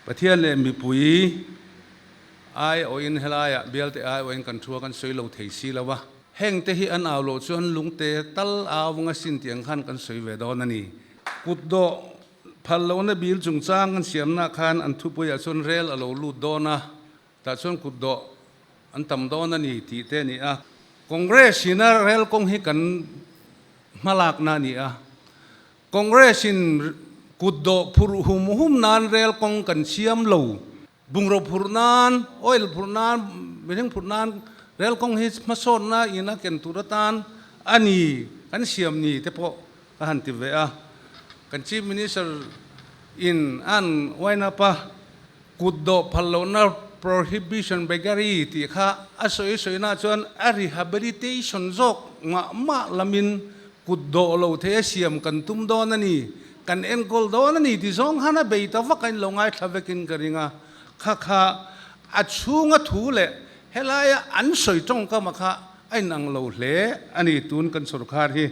Pathian leh mipui aiawhin helaiah bialte aiawhin kan thu a kan sawi lo thei si lo a, hengte hi an au loh chuan lungte tal au anga sin tih ang khan kan sawi ve dawn a ni. Kutdawh phal lohna bil chungchang an siamna khan an thupuiah chuan rel a lo lut dawn a, tah chuan kutdawh an tam dawn a ni tih te a ni a. Congress ina rel kawng hi kan hmalakna a ni a, Congress in kutdawh phurh hum hum nan rel kawng kan siam lo. Bungraw phurh nan, oil phurh nan, mihring phurh nan rel kawng hi hmasawnna in a ken tur atan a ni kan siam ni te pawh ka han ti ve a. Kan Chief Minister in an wind up a, kutdawh phal lohna prohibition beggary tih kha a sawi sawi na chuan a rehabilitation zawk mah mah lamin Kut dawh lo thei a siam kan tum dawn a ni, kan enkawl dawn a ni ti zawng khan a bei ta vak a in lo ngaithla vekin ka ring a, kha kha a chhunga thu leh helaia an sawi tawngkam a kha a inang lo hle a ni tun kan sorkar hi.